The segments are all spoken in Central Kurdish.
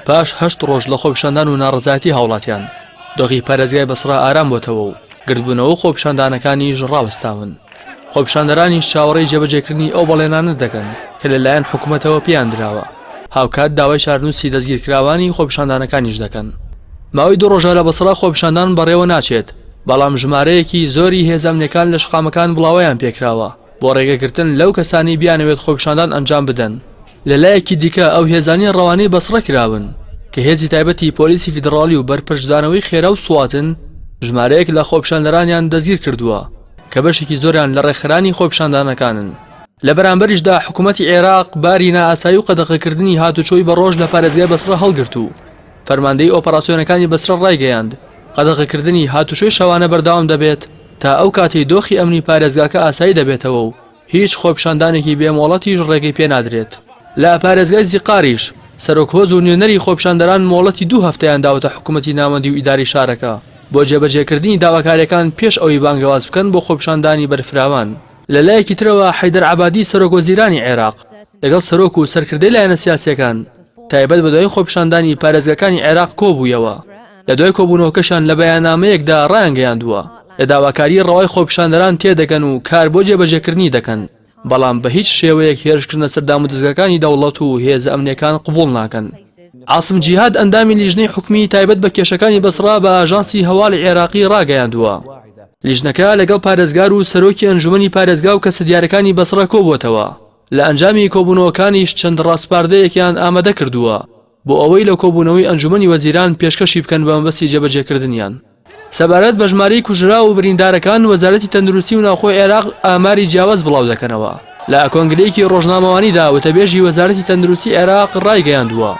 پاش هەشت ڕۆژ لە خۆپیشاندان و ناڕەزایەتی هاوڵاتیان، دۆخی پارێزگای بەسڕە ئارام بۆتەوە و گردبوونەوە و خۆپیشاندانەکانیش ڕاوەستاون. خۆپیشاندەرانیش چاوەڕێی جێبەجێکردنی ئەو بەڵێنانە دەکەن کە لەلایەن حکومەتەوە پێیان دراوە، هاوکات داوای چارەنووسی دەستگیرکراوانی خۆپیشاندانەکانیش دەکەن. ماوەی دوو ڕۆژە لە بەسڕە خۆپیشاندان بەڕێوە ناچێت، بەڵام ژمارەیەکی زۆری هێزە ئەمنییەکان لە شەقامەکان بڵاوەیان پێکراوە بۆ ڕێگەگرتن لەو کەسانەی بیانەوێت خۆپیشاندان ئەنجام بدەن. لەلایەکی دیکە ئەو هێزانەی ڕەوانەی بەسڕە کراون کە هێزی تایبەتی پۆلیسی فیدڕاڵی و بەرپەرچدانەوەی خێرا و سواتن ژمارەیەک لە خۆپیشاندەرانیان دەستگیر کردووە کە بەشێکی زۆریان لە ڕێکخەرانی خۆپیشاندانەکانن. لە بەرامبەریشدا حکوومەتی عێراق باری نائاسایی و قەدەغەکردنی هاتوچۆی بە ڕۆژ لە پارێزگای بەسڕە هەڵگرت و فەرماندەیی ئۆپەراسیۆنەکانی بەسرە ڕایگەیاند، قەدەغەکردنی هاتوچۆی شەوانە بەردەوام دەبێت تا ئەو کاتەی دۆخی ئەمنی پارێزگاکە ئاسایی دەبێتەوە و هیچ خۆپیشاندانێکی بێ مۆڵەتیش ڕێگەی پێنادرێت. لە پارێزگای زیقاریش، سەرۆک هۆز و نوێنەری خۆپیشاندەران مۆڵەتی دوو هەفتەیان داوەتە حکومەتی ناوەندی و ئیدارەی شارەکە بۆ جێبەجێکردنی داواکارییەکان پێش ئەوەی بانگەواز بکەن بۆ خۆپیشاندانی بەرفراوان. لە لایەکی ترەوە حەیدەر عەبادی سەرۆک وەزیرانی عێراق لەگەڵ سەرۆک و سەرکردەی لایەنە سیاسییەکان تایبەت بە دوایین خۆپیشاندانی پارێزگاکانی عێراق کۆبوویەوە، لە دوای کۆبوونەوەکەشیان لە بەیاننامەیەکدا ڕایانگەیاندووە، لە داواکاریی ڕەوای خۆپیشاندەران تێدەگەن و کار بۆ جێبەجێکردنی دەکەن، بەڵام بە هیچ شێوەیەک هێرشکردنە سەر دامودەزگاکانی دەوڵەت و هێزە ئەمنییەکان قبوڵ ناکەن. عاسم جیهاد ئەندامی لیژنەی حکومی تایبەت بە کێشەکانی بەسڕە بە ئاژانسی هەواڵی عێراقی ڕاگەیاندووە، لیژنەکە لەگەڵ پارێزگار و سەرۆکی ئەنجومەنی پارێزگا و کەسە دیارەکانی بەسڕە کۆبووەتەوە، لە ئەنجامی کۆبوونەوەکانیش چەند ڕاسپاردەیەکیان ئامادە کردووە بۆ ئەوەی لە کۆبوونەوەی ئەنجومەنی وەزیران پێشکەشی بکەن بە مەبەستی جێبەجێکردنیان. سەبارەت بە ژمارەی کوژراو و بریندارەکان، وەزارەتی تەندروستی و ناوخۆی عێراق ئاماری جیاواز بڵاودەکەنەوە. لە کۆنگرەیەکی ڕۆژنامەوانیدا وتەبێژی وەزارەتی تەندروستی عێراق ڕایگەیاندووە،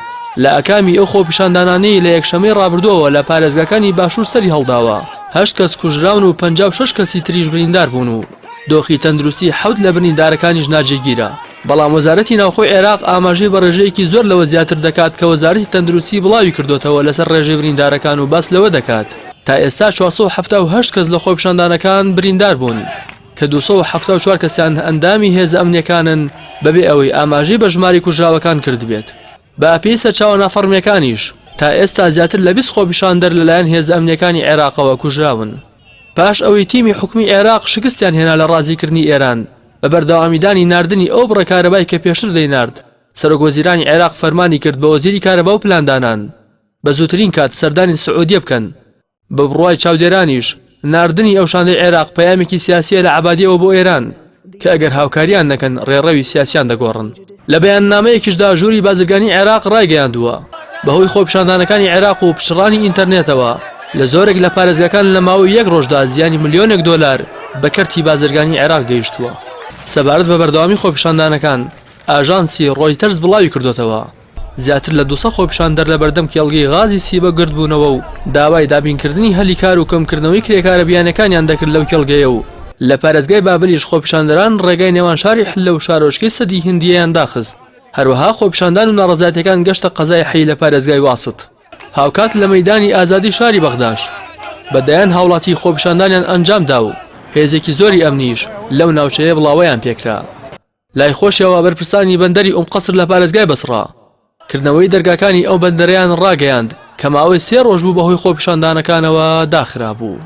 لە ئاکامی ئەو خۆپیشاندانانەی لە یەکشەممەی ڕابردووەوە لە پارێزگاکانی باشوور سەری هەڵداوە، هەشت کەس کوژراون و 56 کەسی تریش بریندار بوون و دۆخی تەندروستی حەوت لە بریندارەکانیش ناجێگیرە. بەڵام وەزارەتی ناوخۆی عێراق ئاماژەی بە ڕێژەیەکی زۆر لەوە زیاتر دەکات کە وەزارەتی تەندروستی بڵاوی کردۆتەوە لەسەر ڕێژەی بریندارەکان و باس لەوە دەکات تا ئێستا 478 کەس لە خۆپیشاندانەکان بریندار بوون کە 274 کەسیان ئەندامی هێزە ئەمنیەکانن بەبێ ئەوەی ئاماژەی بە ژمارەی کوژراوەکان کردبێت. بە پێی سەرچاوە نافەڕمیەکانیش تا ئێستا زیاتر لە 20 خۆپیشاندەر لەلایەن هێزە ئەمنیەکانی عێراقەوە کوژراون. پاش ئەوەی تیمی حکومی عێراق شکستیان هێنا لە ڕازیکردنی ئێران بە بەردەوامیدانی ناردنی ئەو بڕە کارەبای کە پێشتر دەینارد، سەرۆکوەزیرانی عێراق فەرمانی کرد بە وەزیری کارەبا و پلاندانان بە زووترین کات سەردانی سعودیە بکەن. بە بڕوای چاودێرانیش، ناردنی ئەو شاندەی عێراق پەیامێکی سیاسییە لە عەبادییەوە بۆ ئێران، کە ئەگەر هاوکارییان نەکەن ڕێڕەوی سیاسییان دەگۆڕن. لە بەیاننامەیەکیشدا ژووری بازرگانی عێراق ڕایگەیاندووە، بەهۆی خۆپیشاندانەکانی عێراق و پچڕانی ئینتەرنێتەوە لە زۆرێک لە پارێزگاکان لە ماوەی یەک ڕۆژدا زیانی ملیۆنێک دۆلار بە کەرتی بازرگانی عێراق گەیشتووە. سەبارەت بە بەردەوامی خۆپیشاندانەکان، ئاژانسی ڕۆیتەرز بڵاویکردۆتەوە، زیاتر لە 200 خۆپیشاندەر لە بەردەم کێڵگەی غازی سیبە گردبوونەوە و داوای دابینکردنی هەلی کار و کەمکردنەوەی کرێکارە بیانیەکانیان دەکرد لەو کێڵگەیە و لە پارێزگای بابلیش خۆپیشاندەران ڕێگای نێوان شاری حلە و شارۆچکەی سەدی هندیەیان داخست. هەروەها خۆپیشاندان و ناڕەزایەتیەکان گەشتە قەزای حەی لە پارێزگای واسط. هاوکات لە مەیدانی ئازادی شاری بەغداش بە دەیان هاوڵاتی خۆپیشاندانیان ئەنجامدا و هێزێکی زۆری ئەمنیش لەو ناوچەیە بڵاوەیان پێکرا. لای خۆشیەوە بەرپرسانی بەندەری ئوم قەسر لە پارێزگای بەسڕە کردنەوەی دەرگاکانی ئەو بەندەرەیان ڕاگەیاند کە ماوەی سێ ڕۆژ بوو بەهۆی خۆپیشاندانەکانەوە داخرابوو.